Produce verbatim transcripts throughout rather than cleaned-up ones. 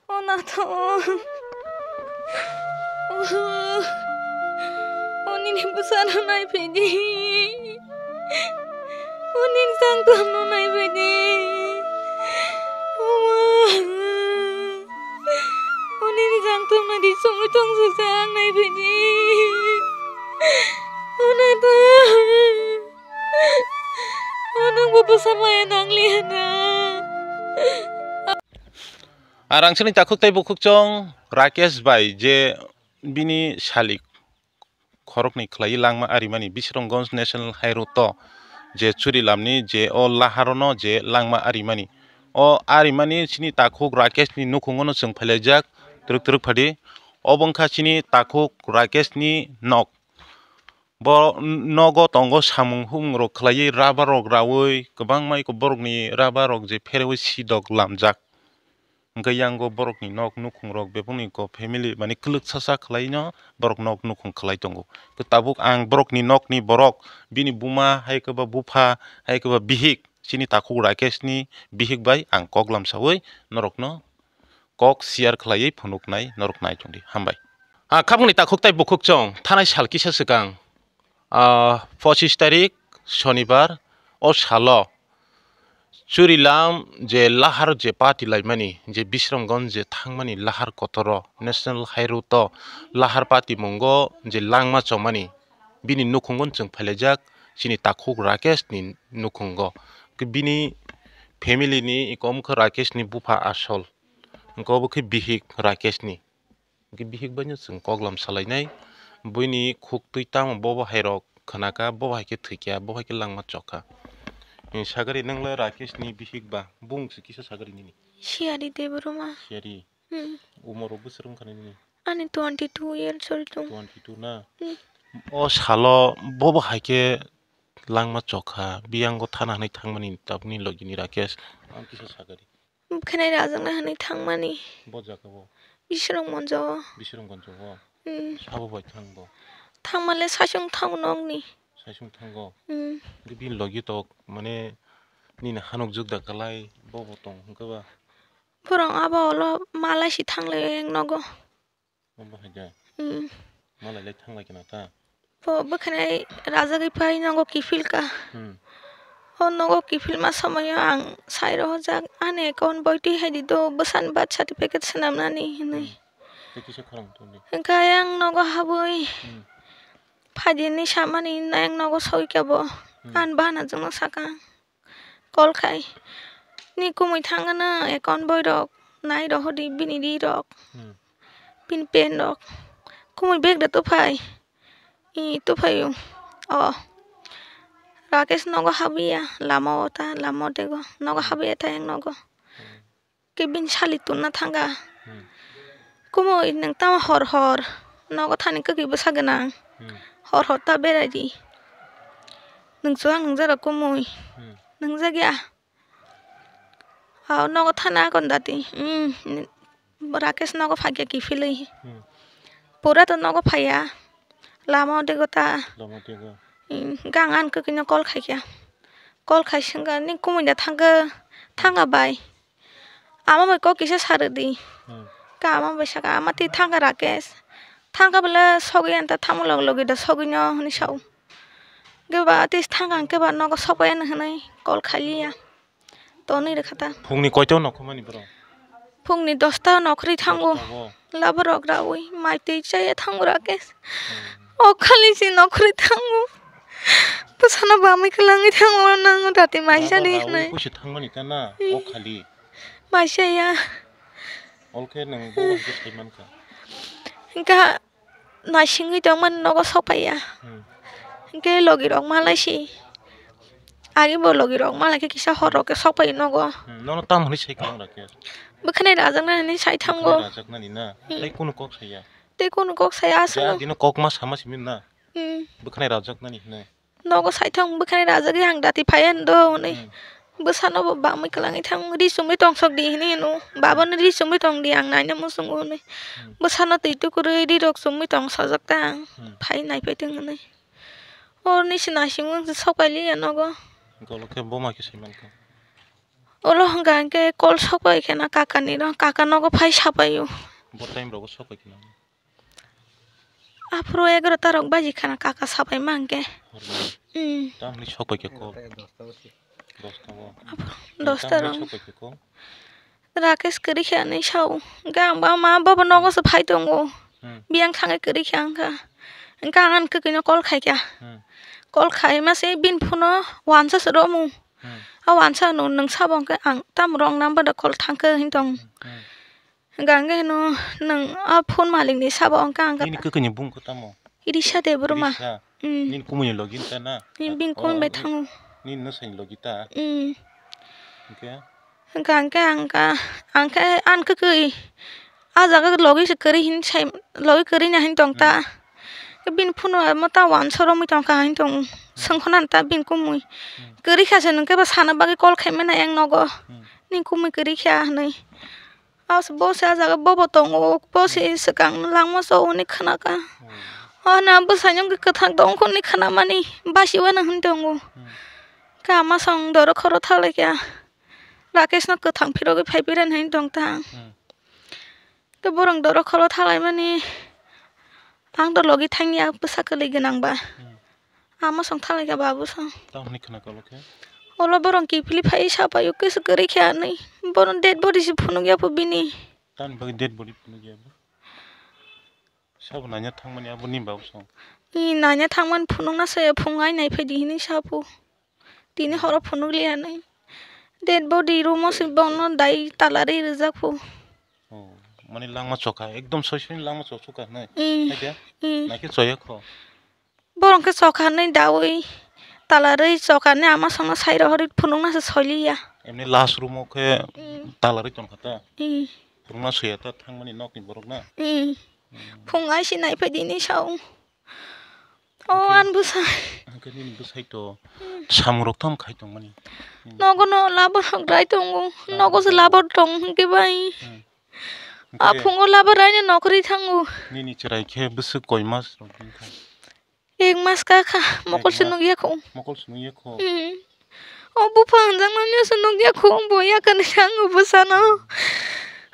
O nathok. O, o nini bwsano naiphai di. O nini jangtokno naiphai di. O ma. O nini jangtokno di chumui tongsa ang naiphai di. O nathok. O nwngbo bwsa maya nangliya na. Ar ang chini takhuk tei bukhuk chong Rakesh bai je bini salik khoroknwi khlaiwi langma arimani Bisramganj National High Road o je Churilamni je o laharono je langma arimani. O arimani chini takhuk Rakeshni nukhungono chwng phailaijak twrwk twrwk phadi. Obo wngkha chini takhuk Rakeshni nok. Bo nogo tongo samung humung rok khlaiwi rubber rok raui kwbangma iko borokni rubber rok je phereui sidok lamjak. Hwnkhe yango borokni nok nukhung rok bebakni ko family mani kwlwk sasa khlaino borok nok nukhung khlai tongo. Khe tabuk ang borokni nokni borok bini buma hai khe ba bupha hai khe ba bihik chini takhuk Rakeshni bihik bai ang kok lamsaui norokno kok share khlaiwi phunuknai norok nai tongdi. Hambai. A khabangni takhuk tei bukhuk chong thanai sal kisa swkang, a, pochis tarik Shonibar o salo Churilam je lahar je party laimani je Bisramganj je thangmani lahar kotoro National High Road o lahar party mungo je langma chomani bini nukhungo chwng phailaijak chini takhuk Rakesh ni nukhungo. Bini family ni ikom khe Rakesh ni bupha asol. Hwnkhe obo khe bihik Rakesh ni. Hwnkhe bihik bai no chwng koklam salainai. Buini khuk twi tamo bobo hai rok khwnaka, bobo hai khe thwikya, bobo hai khe langma chokha. Sagari nwng le Rakesh ni bihik ba, bung se kisa sagari nini. Siyari Debbarma. Siyari. Hmm. Umor rok bwswk wngkha nini? Ani twenty two years old tong. Twenty two na? Hmm. O salo bobo hai khe langma chokha, biyango thana hwnwi thangmani tabukni logi ni Rakesh. Ang kisa sagari. Bwkhanai rajakna hwnwi thangmani. Bo jaga o? Bisrong monjo o. Bisrong monjo o? Hmm. Sabo bai thang bo? Thangmale saichung thango nokni. Saichung thango? Hmm. Bini logi tok mane nini hanok jukda kalai bo bo tong hwnkhe ba? Borok abo ulo malai si thanglai o eng nogo. Omo hai de. Hmm. Malai lai thanglai kheno ta? Bo bwkhanai rajagwi phai nogo kiphil ka. Hmm. O nogo kiphilma somoio ang sai rohorjak, ani account boitwi hai di do, bwsani birth certificate swnamnani hinwi. Hmm. Tei kisa khorang tongdi. Hwnkhe ayang nogo habwi Hmm. phaidi hinwi samani ayang nogo soi kebo. Hmm. Ani bana jwngno sakang. Call khai, "Ni kumui thangano account boirok nai rohordi bini rirok, Hmm. bini pen rok. Kumui bag da tuphai." I tuphai o. O. Rakesh nogo habwi ya, lama o ta, lama o dego. Nogo habwi ya ta yang nogo. Hmm. Khe bini sali tunna thanga. Hmm. Kumui nwng tamo hor hor nogo thani kwkwi bwsa gwnang. Hmm. Hor hor ta berai di. Nwng chuwak nwngjak rok kumui. Hmm. Nwngjak ya. Hao nogo thana kon dati. Hmm. Rakesh nogo phai khe kiphilwi. Hmm. Pura to nogo phaiya. Lama o dego ta. Lama o dego. Hmm. Gang an kwkwi no call khai khe. Call khai swngkha, "Ni kumui da thangkha?" "Thangkha bai." Ama bai kok kisa sa rwdi. Hmm. Ka ama bai saka, "Ama twi thangkha Rakesh." "Thangkha bwle sogwi anta tamo log logi da sogwi no," hwnwi sao. Khe ba twi thangkha hwnkhe ba nogo sokbai ano hwnwi call khai liya. Tonwi rwkha ta. Phungni koito nokho mani bro? Phungni dosta nokhorwi thango. Dosta o? Laborok raui, mai twi chaya thango Rakesh. Hmm. O khali si nokhorwi thango. Bwsano bamwi kwlangwi thango, nang rati mai Labo sadi raui hwnwi. Pusi thangmani ta na, Hmm. o khali. Mai saya. Olkhe nang bo hai khe sai mankha. Hwnkha naisingwi tongmani nogo sokpaiya. Hmm. Hwnkhe logirok malai si. Agi bo logirok malai khe kisa hor rok khe sokpai nogo. Hmm, nono tam hwnwi sai kwlwng Rakesh? Bwkhanai rajaknai hwnwi sai thango. Bwkhanai rajaknani na? Hmm. Tei kunu kok saya? Tei kunu kok saya aswk. Dino kok ma sama simi na? Hmm. Bwkhanai rajaknani hwnwi. Nogo saithang bwkhanai rajagwi ang dati phaiya ndo hwnwi. Hmm. Bwsano bo bamwi kwlangwi thang ri chumui tongsok di hwnwi hino. Babano ri chumui tong di ang naina muchungo hwnwi. Hmm. Bwsano twi tukurwi ri rok chumui tongsajak ta ang. Hmm. Phai naiphai thung hwnwi. Oroni se naisingwng se sokpai liya nogo. Golok khe boma khe sai mankha. Ulo hwnkha hwnkhe call sokpai kheno kakani no, kaka nogo phai sapaio. Bo time rogo sokpai kheno. Aphuru egaroh ta rok baji kheno kaka sapai ma hwnkhe. Horni? Hmm. Tamni sokpai khe call? Dosta o. Aphuru dosta rok. Tamni sokpai khe call? Rakesh kwrwi khe hinwi sao. Hwnkhe ang ba ma baba nogo se phai tongo. Hmm. Biyang thangwi kwrwi khe wngkha. Hwnkhe ang ani kwkwi no call khai kha. Hmm. Call khai ma se bini phone o wansa se romwi. Hmm. A wansa no nwng sabo hwnkhe ang tamo wrong number da call thangkhe hinwi tong. Hmm. Hwnkhe ang khe hino nwng a phone malik ni sabo hwnkhe ang khe. Nini kwkwi ni bung khe tamo? Irisa Debbarma. Irisa? Hmm. Nini kumui ni logi ta na? Nini bini kumui bai thango. Nini nwsai ni logi ta? Hmm. Hwnkhe? Hwnkhe ang khe ang khe ang khe ang kwkwi. A jaga logi se kwrwi hin sai, logi kwrwi na hin tong ta. Hmm. Khe bini phone o mo ta wansa romwi tong kha hin tong. Hmm. Swngkho na ta bini kumui. Hmm. Kwrwi kha se nwng khe ba sana bagwi call khai mano yang nogo. Hmm. Nini kumui kwrwi kha hinwi. As bo se a jaga bobo tongo, bo se swkang langma chao hinwi khna kha. Hmm. O na bwsai no kwthang tong kho hinwi khna mani basi uanw hin tongo. Hmm. Khe ama song doro khoro thalai kha. Rakesh no kwthang phirogwi phai phira hinwi tong ta. Hmm. Khe borok doro kholo thalaimani ang to logi thangya bwsa kwlwi gwnang ba. Hmm. Ama song thalaikha babu song. Tamo hwnwi khna kolo khe? Olo borok kiphilwi phai sapaio kisa kwrwi khe anwi. Bono dead body se phunukya pho bini. Tamni bagwi dead body phunukya bo? Sabo naina thangmani abo ni babu song. I naina thangmani phunukna saya phungai nai phaidi hinwi sapho. Tini horo phunukliya nai. Dead body room o se bono dai tala rwi rijak pho. Oh, mani langma chokha, ekdom soi soi langma chok chokha nai. Mm. Hai de? Mm. Naikhe choya kho. Borok khe chokha nai dawi tala rwi chokha nai ama songno sai rohorwi phunukna se soiliya. Emni last room o khe Mm. tala rwi tongkha ta. Mm. Phunukna soya ta thangmani nokni borok na. Mm. Mm. Phung ai se nai phaidi hinwi sao. O, hwnkhe, ani bwsai. Hwnkhe nini bwsai to Hmm. samung rok tamo khai tongmani? Hmm. Nogo no labo rok rai tongo. Labo Nogo se rok labo tong hwnkhe bai. Hmm. A Hwnkhe phungo labo raino nokri thango. Nini chwrai khe bwswk koi mas rok wngkha? Ek mas ka kha, mokol Ek se mas. nukya kho. Mokol se nukya kho. Hmm. O bupha hwnjaknani se nukya kho, bo yakani thango bwsano.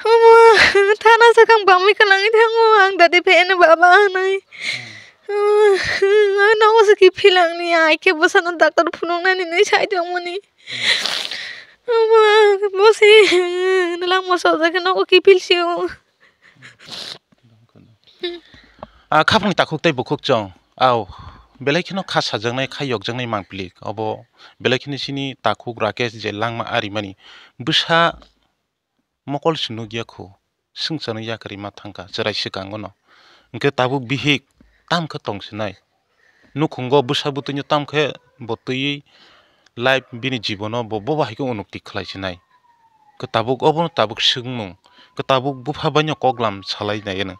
Omo thana swkang bamwi kwnangwi thango, ang dadi pheno baba hwnwi. Hmm. Nogo se kiphilangni, ai khe bwsano doctor phunuknani hinwi sai tongmani. Hmm. Omo bo se langma sojak khe nogo kiphil sio. A khapang takhuk tei bukhuk chwng. Au, belai kheno kha sajaknai, kha yokjaknai mangpili. Obo belai kheno chini takhuk Rakesh je langma arimani. Bwsa mokol se nukya kho, swngcharno yakarwi ma thangkha, chwrai swkango no. Hwnkhe tabuk bihik tam khe tong sinai. Nukhungo bwsa bwtwino tam khe bo twiwi life bini jibono bo, bo bahai khe unukti khlai sinai. Khe tabuk obono tabuk swngmung, khe tabuk bupha baino koklam salai nai eno.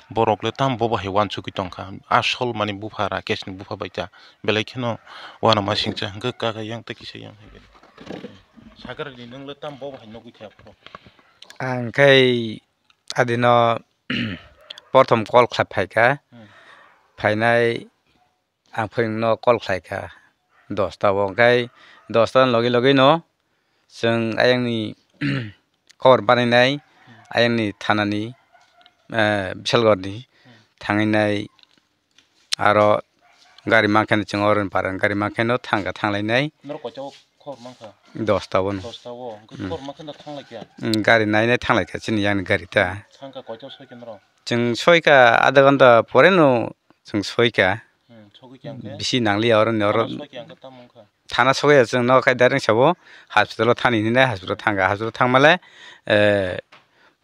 Borok le tamo bo bahai uansugwi tongkha. Asol mani bupha Rakesh ni bupha bai ta. Belai kheno uanama singcha hwnkhe kaka yang tei kisa yang hai khe. Sakharni nwng le tamo bo bahai nugwi kha phuru. Ang khai adino prothom call khlai phaikha. Hmm. Phainai ang phwrwngno call khlaikha dosta o, hwnkhe dosta ni logi logi no chwng ayangni khobor banainai, ayangni thanani, eh, Bisalgorni thangwi nai, aro gari mankhe no chwng oroni para gari mankhe no thangkha, thanglainai. Norok koito khobor mankha? Dosta o no. Dosta o, hwnkhe Hmm. khobor mankhe no thanglaikha? Hmm, gari nainai thanglaikha chini yang gari ta. Thangkha koito soikha norok? Chwng soikha adha ghonta pore no chwng soikha. Hmm, sogwi khe hwnkhe? Bisi nangliya oro ni oro. Thana sogwi khe hwnkhe tamo wngkha? Thana sogwi ya chwng no khai direct sabo hospital o thani hinwi nai hospital thangkha, hospital thangmale, eh,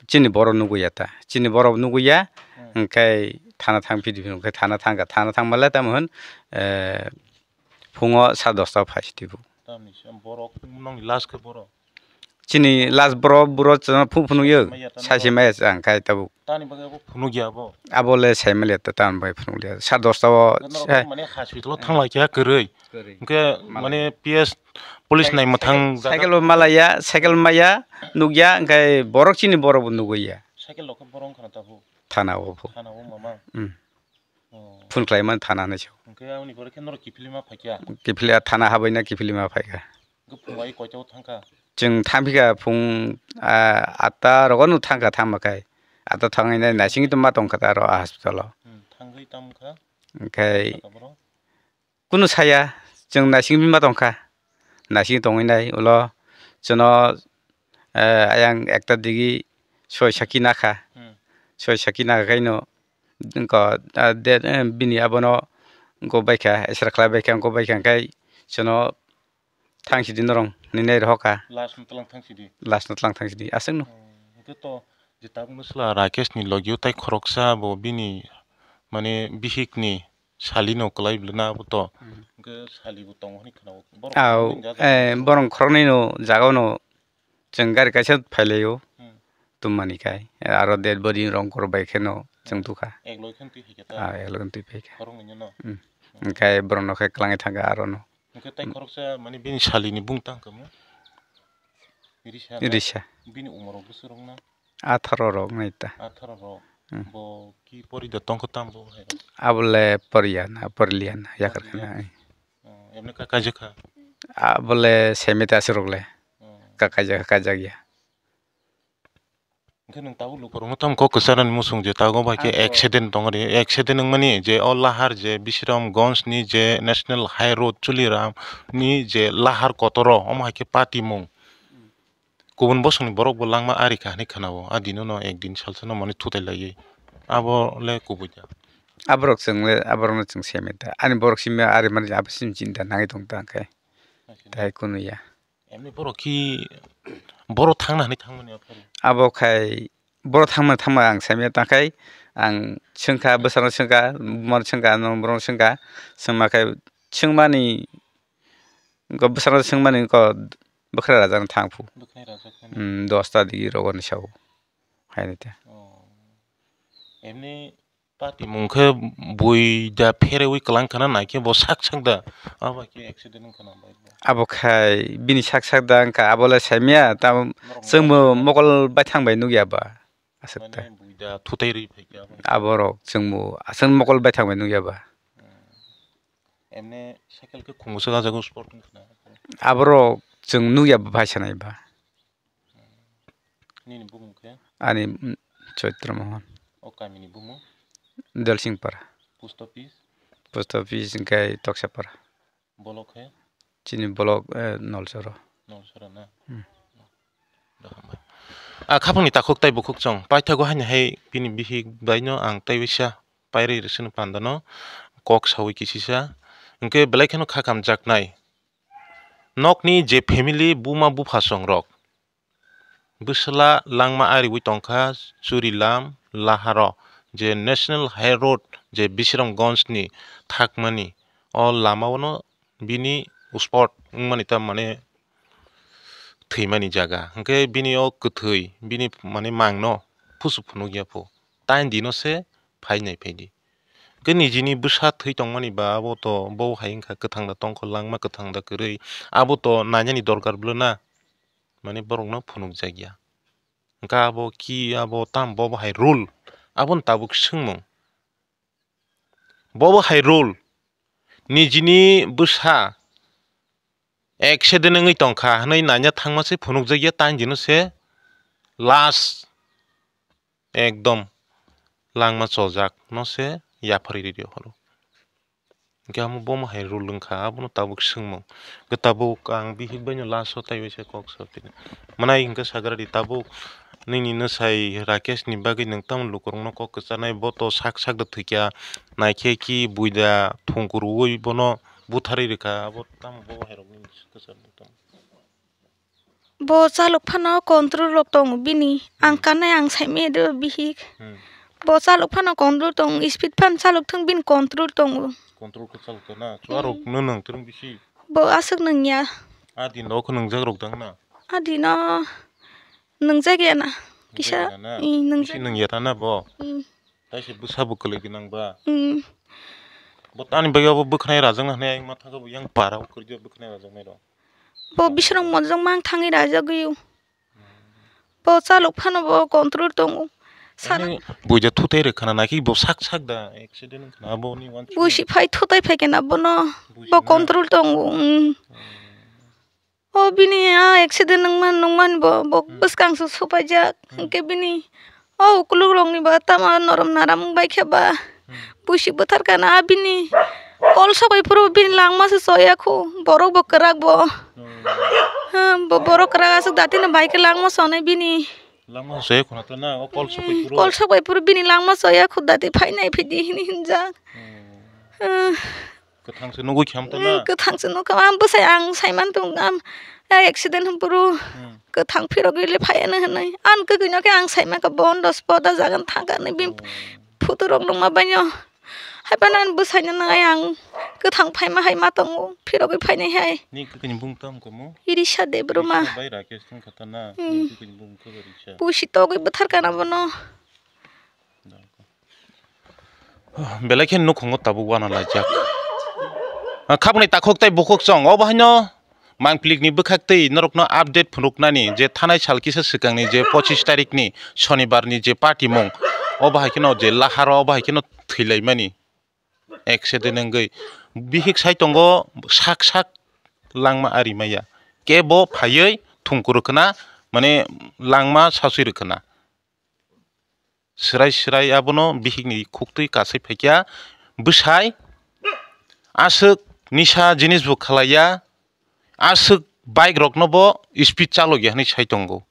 chini borok nugwi ya ta, chini borok nugwi ya, Hmm. hwnkhe thana thang phidi phino hwnkhe thana thangkha, thana thangmale tamo hwn, eh, phungo sa dosta o phai sidi bo. Tamni se borok nongni last khe borok? Chini last bro, bro chwngno phunuk phunukya, Maya tamo. Saisi maya chwng khai tabuk. Tani bagwi abo phunukya abo? Abo le sai maliya ta, tamni bagwi phunukliya. Sa dosta o Norok sai mane hospital o thanglaikha kwrwi. Kwrwi. Hwnkhe Malai. mane P S police Sai-, nai mwthang cycle, jaga. Cycle bo malaiya, cycle maya nukya, hwnkhe borok chini borok bo nugwiya. Cycle rok khe borok wngkha na tabuk? Thana o bo. Thana o mama? Hmm. Oh. Phone khlai mani thana hinwi sao. Hwnkhe aboni pore khe norok kiphilwi ma phaikha? Kiphilwi thana habaina kiphilwi ma phaikha. Hwnkhe phungai koito thangkha? Chwng thamphi kha phung, ah, atta rogo no thang kha, thangma khai. Atta thangwi nai naisingwi tongma tong kha ta aro a hospital o. Hmm, thangwi tamo kha? Onkhe kha ta boro? Kunu saya, chwng naising bima tongkha, naising tongwi nai ulo chwno, eh, ayang ekta digi soi saki nakha, Hmm. soi saki nakha khaino wngkha, ah, de, eh, bini abono wngkha baikha, esra khlai baikha, wngkha baikha hwnkhe chwno thang sidi norong ninai rohorkha. Last no tlang thang sidi. Last no tlang thang sidi, aswkno. Hmm, hwnkhe to je tabukno swla Rakesh ni logio tai khoroksa bo bini mane bihik ni sali no kwlai bwlwna abo to. Hmm. Hwnkhe sali bo tongo hwnwi khwnao. Borok Au, khoroknwi jaga eh, borok khoroknwi no jaga no chwng gari kaisa phailaio. Hmm. Tumani khai. Aro dead body rong kor bai kheno chwng tukha. Ekloi khe twi phaikha ta? Ah, ekloi khe twi phaikha. Khoroknwi no? Hmm. Hmm. Hwnkhe borok no khe kwlangwi thangkha aro no. Hwnkhe tai khoroksa mani bini sali ni bung tang kamo? Risa na? Risa. Bini umor rok bwswk rok na? Atharo rok nai ta. Atharo rok. Hmm. Bo ki pori da tongkha tam bo hai rok? Abo le poriya na, porliya na, yakar Porliya. Khana. Oh, emne ka kaijak kha? Abo le semita aswk rok le. Oh. Ka kaijak, kaijak ya. Hwnkhe nwng tabuk lukurokno tamo kok kwcharnani muchung je tago bai khe Ang to accident tongri, accident wngmani je o lahar je Bisramganj ni je National High Road Chuliram ni je lahar kotoro omo hai khe patimung. Kubun bosongni borok bo langma ari kha hinwi khwnao, a dino no ekdin salsa no mani thutai laiwi abo le kubui da. Aborok chwng le, aborok no chwng seme da. Ani borok simi ari mani abo simi chinta nangwi tong ta khe. Tai kunu ya. Emni borok ki, borok thangna hinwi thangmani aphuru? Abo khai borok thangma thangma ang saimya tangkhai ang swngkha, bwsarok swngkha, bumar swngkha, norok swngkha, swngma khai swngmani, go bwsarok swngmani go bwkhra rajakno thangphu. Bwkhra rajakno. Hmm, dosta digi rogoni sao. Haini te. Oh. Emni Patimung khe bui da pherewi kwlang khna nai khe bo sak sak da. Abo bai khe accident wng khna bai bo. Abo khai bini sak sak da wngkha, abo le saimya, tamo Norok chwngbo mokol bai thang bai nukya ba. Aswk ta. Mane bui da thutai rwi phai khe abo. Aborok chwngbo aswk mokol bai thang bai nukya ba. Hmm. Emne cycle khe khungsa gajagwi spot wng khna. Aborok chwng nukya ba, bai sanai ba. Nini bumung khe? Ani, mm, Chaitra Mohan. O kamini bumung? Dalsingpara. Post office? Post office hwnkhe Toksapara. Bolok khe? Chini bolok, eh, Nolsoro. Nolsoro na? Hmm. Do hambai. A khapangni takhuk tai bukhuk chwng paithago haini hai bini bihik baino ang tai waisa pairwi rwsino pandano kok sawi kisisa. Hwnkhe belai kheno kha kamjaknai. Nokni je family buma bupha songrok bwsla langma ariwi tongkha Churilam laharo je National High Road je Bisramganj ni thakmani o lama o no bini spot wngmani ta mane thwimani jaga hwnkhe bini o kwthwi bini mane mangno phusu phunukya phu tain dino se phainai phaidi. Hwnkhe nijini bwsa thwi tongmani ba abo to bo hai wngkha kwthang da tongkho langma kwthang da kwrwi abo to nainani dorkar bwlwna mane borokno phunukjakya. Hwnkhe abo ki abo tam bobo hai rule aboni tabuk swngmung. Bobo hai rule nijini bwsa accident wngwi tongkha hwnwi naina thangma se phunukjakya tain dino se last ekdom langma chojak no se yapharwi rw horo. Hwnkhe amo bomo hai rule wngkha abono tabuk swngmung. Hwnkhe tabuk ang bihik baino last o tai waisa kok sapini. Mwnai hwnkhe sagradi tabuk nini nwsai Rakesh ni bagwi nwng tamo lukurokno kok kwcharnai bo to sak sak da thwikya naikhe ki buida thungku rwui bono butharwi rwkha abo tamo bobo hai rok nini kwchar tamo. Bo chalok phano control rok tongo bini. Ang Hmm. Kanai ang saimaya de bihik. Hmm. Bo chalok phano control tongo, speed phano chalok thung bini control tongo. Control khe chalok tong na. Hmm. Chuarok no nang twrwng bisi. Bo aswk nangya. A din rok nwngjak rok dang na. A dino nwngjak ya na. Kisa, Nwngjak ya na? Hmm, nwngjak. Bisi nangya ta na bo. Hmm. Tai se bwsa bo kwlwi gwnang ba. Hmm. Bo tani bagwi abo bwkhnai rajak na hwnwi ayang ma thangkha bo yang para o kwrwi bwkhnai rajak nai rok. Bo bisrang monjak mang thangwi rajagwi o. Bo chalok phano bo control tongo. Sana Ani buja thutai rwkha na naki bo sak sak da accident wngkha na abo ni wan. Busi phai thutai phai khe na bono. Busi Bo na. Control tongo. Mm. Mm. O bini a accident wngman, wngmani bo, bo Hmm. bwskang se supaijak. Hmm. Hwnkhe bini o ukuluk rokni bo tamo norom naram wngbai khe ba. Hmm. Buisi bwthar kana a bini kol sokoi phuru bini langma se choya khu. Borok bo kwrak bo. Hmm. Hmm, bo borok kwrak aswk datino bai khe langma chonai bini. Langma se choya khuna ta na, o kol sokoi Hmm, phuru. Kol sokoi phuru bini langma choya khu dati phainai phidi hini hinjak. Hmm. Hmm. Kwthang se nugui khe hamtana? Hmm, kwthang se nukha. Ang bwsai ang saiman tong, am, a accident hwn puru Hmm. kwthang phirogwi le phaiya na hwnwi. Ang kwkwi no khe ang saima kha bo on the spot a jaga thang kha hwnwi bini Oh. photo rok nukma baino. Hai phano ang bwsai no nai ang kwthang phaima hai ma tongo phirogwi phainai hai. Ni kwkwi ni bung tam komo? Irisa Debruma. Irisa bai Rakesh tong kha ta na? Hmm. Ni kwkwi ni bung khe ba Irisa? Pusi togwi bwthar kana bono. Belai khe nukhungo tabuk wana laijak. Khapni takhuk tei bukhuk chwng, o bahaino mangplikni bwkhak tei norokno update phunuknani je thanai sal kisa swkangni je pochis tarikni sonibarni je patimung, o bahai kheno je laharo o bahai kheno thwilaimani accident wngwi bihik sai tongo sak sak langma ari maya. Kebo phaiwi thungku rwkhwna, mane langma saswi rwkhwna. Swrai swrai abono bihikni khuktwi kasai phaikha. Bwsai aswk nisa jinis bo khlaiya, aswk bike rokno bo speed chalokya hwnwi sai tongo.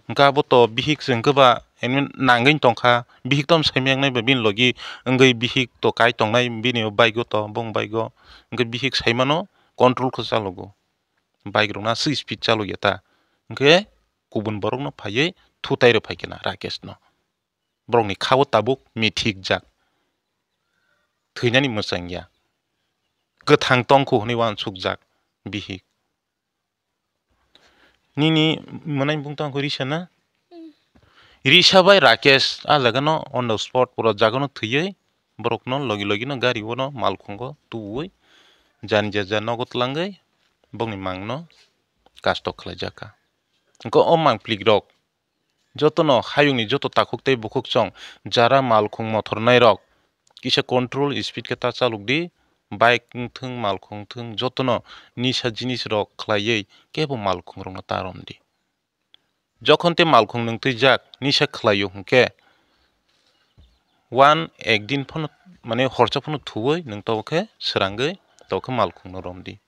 Hwnkhe abo to bihik se hwnkhe ba nangwi tongkha, bihik to saimaya wngnai ba bini logi wngwi bihik to kai tongnai bini bike o to bong bike o, hwnkhe bihik saimano control khe chalogo. Bike rokno aswk speed chalokya ta, hwnkhe kubun borokno phaiwi thutai rw phaikha na Rakeshno. Borokni kha-o tabuk mithikjak, thwinani mwchangya, kwthang tongkhu hwnwi uansukjak bihik. Nini mwnai bung tangkhu Risa na? Risa bai Rakesh a jagano on the spot pura jagano thwiwi borokno logi logi no gari o no malkhungo tubuwi jani jaja nogo twlangwi bongni mangno kasto khlaijak kha. Hwnkhe o mangplik rok jotono hayungni joto takhuk tei bukhuk chwng jara malkhung mothornai rok kisa control speed khe ta chalok di, bike wngthung malkhung wngthung jotono nisa jinis rok khlaiwi kebo malkhung rokno ta rom di. Jokhon tei malkhung nwng twijak nisa khlaio hwnkhe uan ek din phano, mane horsa phano thuwi nwng tabukhe srangwi tabukhe malkhungno romdi.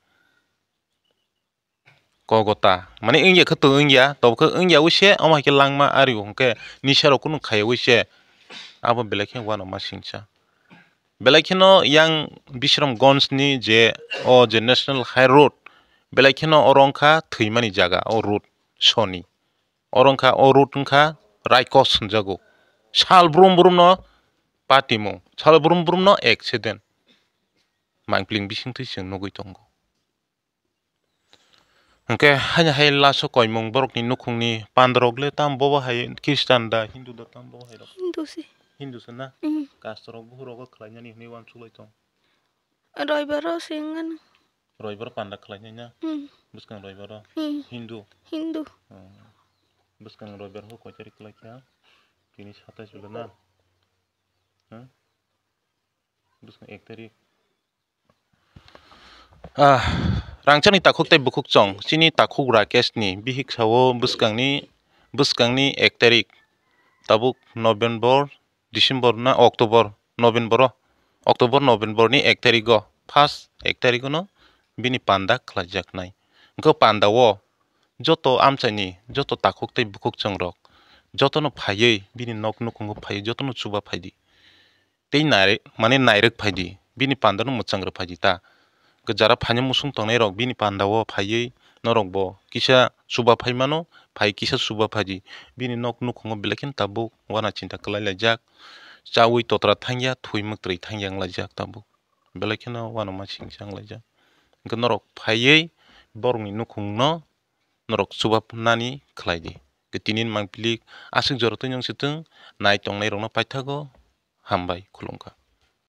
Kogota, mane wngya khe to wngya, tabukhe wngya wise omo hai khe langma ario hwnkhe nisa rok kunu khaiya wise abo belai khe uanama singcha. Belai kheno yang Bisramganj ni je o je National High Road, belai kheno oro wngkha thwimani jaga o road soni. Oro wngkha o road wngkha Raikos hwnjago. Sal brum brum no patimung, sal brum brum no accident. Mangpling bisingtwi chwng nugwi tongo. Hwnkhe haino hai laso koimung borokni nukhungni pandarok le tamo bobo hai Christian da, Hindu da, tamo bobo hai rok? Hindu se. Hindu se na? Mm. Kastorok bukhuk rogo khlainani hwnwi uansuk lai tong. Roibaro se wngmano. Roibaro panda khlainai na? Mm. Bwskang roibaro? Mm. Hindu? Hindu. Oh. Bwskang roibar ho koi tarik khlaikha? Tini satais bwla na? Ha? Bwskang ek tarik. Ah, rangchakni takhuk tei bukhuk chwng, chini takhuk Rakesh ni bihik sao bwskangni, bwskangni ek tarik, tabuk November, December na October, November o, October, November ni ek tarik o, first ek tarik o no bini panda khlaijaknai. Hwnkhe panda o joto amchaini, joto takhuk tei bukhuk chwng rok, jotono phaiwi bini nok nukhungo phaiwi jotono chuba phaidi. Tei nai-, mane nairwk phaidi, bini pandano mwchang rwk phaidi ta. Jara phaina muchung tongnai rok bini panda o phaiwi norok bo kisa chuba phai mano, phai kisa chuba phaidi. Bini nok nukhungo belai kheno tabuk uana chinta kwlai laijak. Chaui totra thangya, thwi mwktwi thangya wng laijak tabuk. Belai kheno uanama singsa wng laijak. Hwnkhe norok phaiwi borokni nukhungno norok chuba nani khlai di. Tini ni mangpili aswk jora twi nung si thung, nai tongnai rokno paithago hambai khulumkha.